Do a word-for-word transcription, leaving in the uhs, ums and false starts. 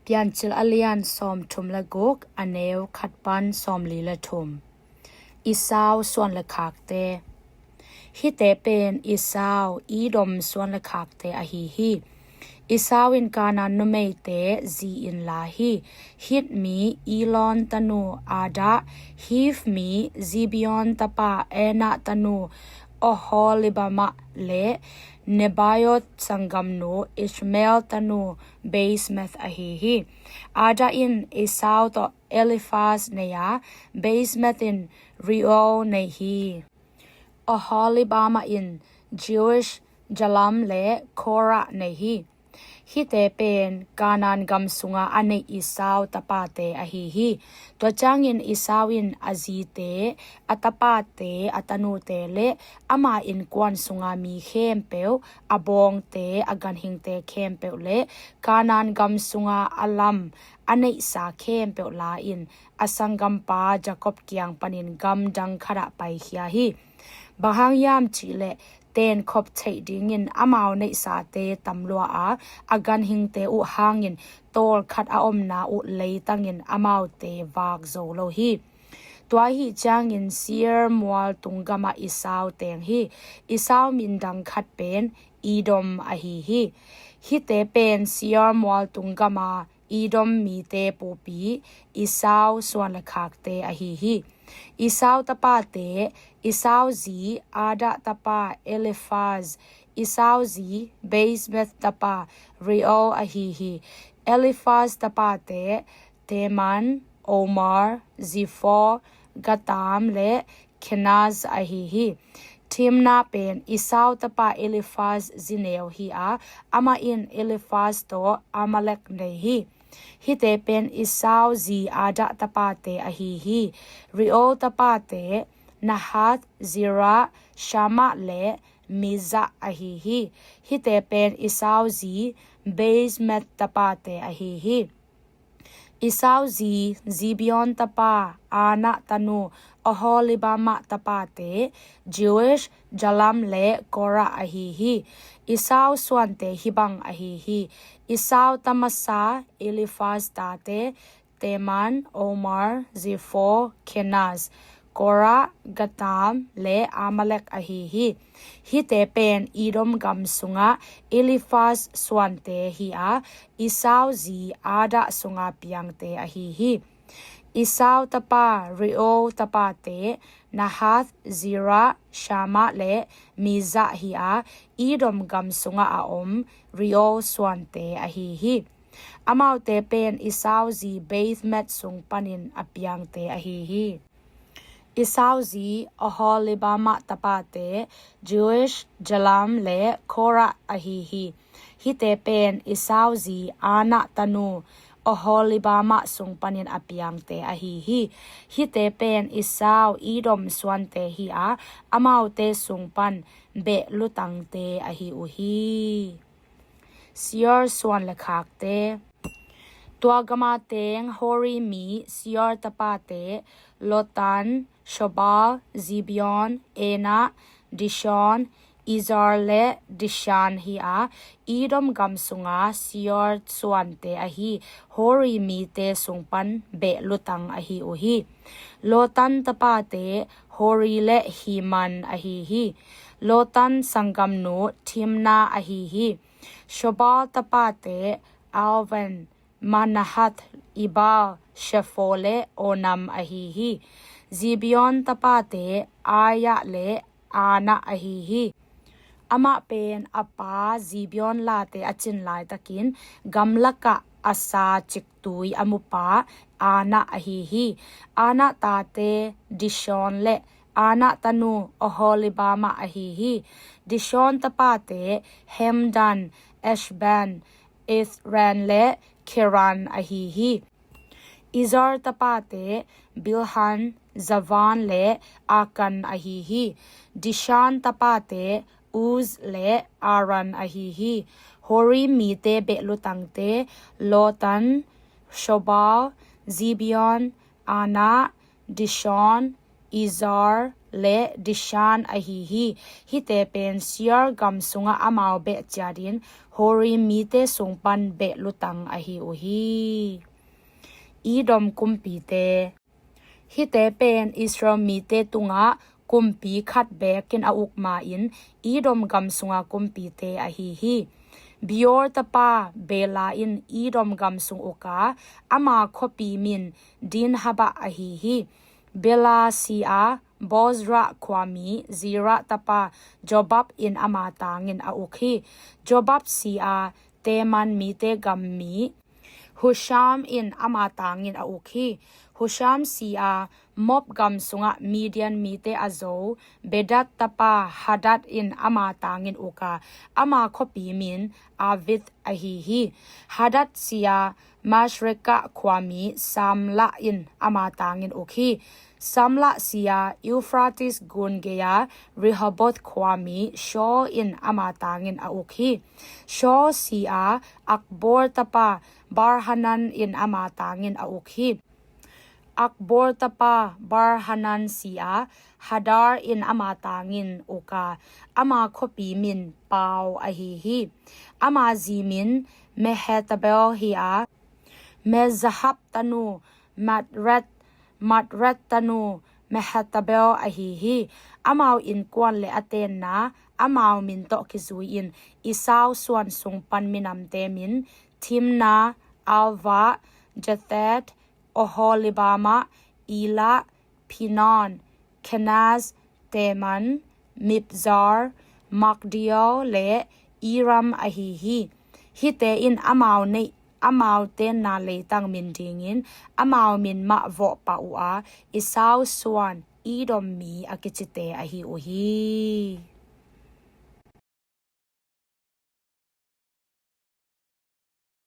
Piancil a lian sawmthum le guk, a neu khat pan sawmli le thum. Esau suan le khakte. Hihte pen Esau, Edom suan le khakte ahi hi. Esau in Kanaan numeite zi-in la hi. Hit mi Elon tanu Adah, Hiv mi Zibeon tapa Anah tanu Oholibamah le Nebaioth sanggamnu Ishmael tanu Basemath ahi hi. Adah in Esau tawh Eliphaz nei a, Basemath in Reuel nei hi. Oholibamah in Jeush, Jalam le Korah nei hi. Hihte pen Kanaan gam sunga a neih Esau tapate ahi hi. Tua ciangin Esau in a zite, a tapate, a tanute le ama innkuan sunga mi khempeuh, a bawngte, a ganhingte khempeuh le Kanaan gam sunga a lam a neihsa khempeuh la-in a sanggampa Jakob kiang panin gamdang khatah paikhia hi. Bang hang hiam cihleh, tenkhop theih dingin amau neihsate tamlua a, a ganhingte uh hangin tawlkhat a omna uh leitangin amaute vak zo lo hi. Tua ahih ciangin Seir mual tung gamah Esau teng hi. Esau min dang khat pen Edom ahi hi. Hihte pen Seir mual tung gama Edom mite pupi Esau suan le khakte ahi hi. Esau tapate, Esau zi Adah tapa Eliphaz, Esau zi Basemath tapa Reuel ahi hi. Eliphaz tapate Teman, Omar, Zepho, Gatam le Kenaz ahi hi. Timna pen Esau tapa Eliphaz zineu hi a, amah in Eliphaz tawh Amalek nei hi. Hihte pen Esau zi Adah tapate ahi hi. Reuel tapate Nahath, Zerah, Shammah le Mizzah ahi hi. Hihte pen Esau zi Basemath tapate ahi hi. Esau zi Zibeon tapa Anah tanu Oholibamah tapate Jeush, Jalam le Korah ahi hi. Esau suante hih bang ahi hi. Esau ta masa Eliphaz tate Teman, Omar, Zepho, Kenaz, Korah, Gatam le Amalek ahi hi. Hihte pen Edom gam sunga Eliphaz suante hi a, Esau zi Adah sunga piangte ahi hi. Esau tapa Reuel tapate Nahath, Zerah, Shammah le Mizzah hi a, Edom gam sunga a om Reuel suante ahi hi. Amaute pen Esau zi Basemath sung panin a piangte ahi hi. Esau zi Oholibamah tapate Jeush, Jalam le Korah ahi hi. Hihte pen Esau zi Anah tanu Oholibamah sung panin a piangte ahi hi. Hihte pen Esau Edom suante hi a, amaute sung pan beh lutangte ahi uh hi. Seir suan le khakte. Tua gama teng Hori mi Seir tapate Lotan, Shobal, Zibeon, Anah, Dishon, Ezer le Dishan hi a, Edom gam sunga Seir suante ahi Hori mite sung pan beh lutang ahi uh hi. Lotan tapate Hori le Heman ahi hi. Lotan sanggamnu Timna ahi hi. Shobal tapate Alvan, Manahath, Ebal, Shepho le Onam ahi hi. Zibeon tapate Aiah le Anah ahi hi. Amah pen a pa Zibeon late a cin laitakin gamlakah a sa ciktui a mupa Anah ahi hi. Anah tate Dishon le Anah tanu Oholibamah ahi hi. Dishon tapate Hemdan, Eshban, Ithran le Keran ahi hi. Ezer tapate Bilhan, Zavan le Akan ahi hi. Dishan tapate Uz le Aran ahi hi. Hori mite beh lutangte Lotan, Shobal, Zibeon, Anah, Dishon, Ezer, le Dishan ahi hi. Hihte pen Seir gam sungah amau beh ciatin Hori mite sung pan beh lutang ahi uh hi. Edom kumpite. Hihte pen Israel mite tungah kumpi khat bekin a uk ma-in Edom gam sunga kumpite ahi hi. Beor tapa Bela in Edom gam sung uk a, ama khuapi min Dinhabah ahi hi. Bela si a, Bozrah khuami Zerah tapa Jobab in ama tangin a uk hi. Jobab si a, Teman mite gam mi Husham in ama tangin a uk hi. Husham si a, Moab gam sungah Midian mite a zo Bedad tapa Hadad in ama tangin uk a, ama khuapi min Avith ahi hi. Hadad si a, Masrekah khuami Samlah in ama tangin uk hi. Samlah si a, Euphrates gun gei a Rehoboth khuami Shaw in ama tangin a uk hi. Shaw si a, Akbor tapa Barhanan in ama tangin a uk hi. Akbor tapa Barhanan si a, Hadar in ama tangin uk a, ama khuapi min Pau ahi hi. Ama zi min Mehetabel hi a, Mezahab tanu Matred, Matred tanu Mehetabel ahi hi. Amau innkuan le a tenna, amau min tawh kizui-in Esau suan sung pan minamte min Timna, Alva, Jethet, Oholibama, Elah, Pinon, Kenaz, Teman, Mibzar, Magdiel le Iram ahi hi. Hihte in amau neih, amau tenna leitang min dingin amau min mah vawh pah uh a, Esau suan Edom mi a kicite ahi uh hi.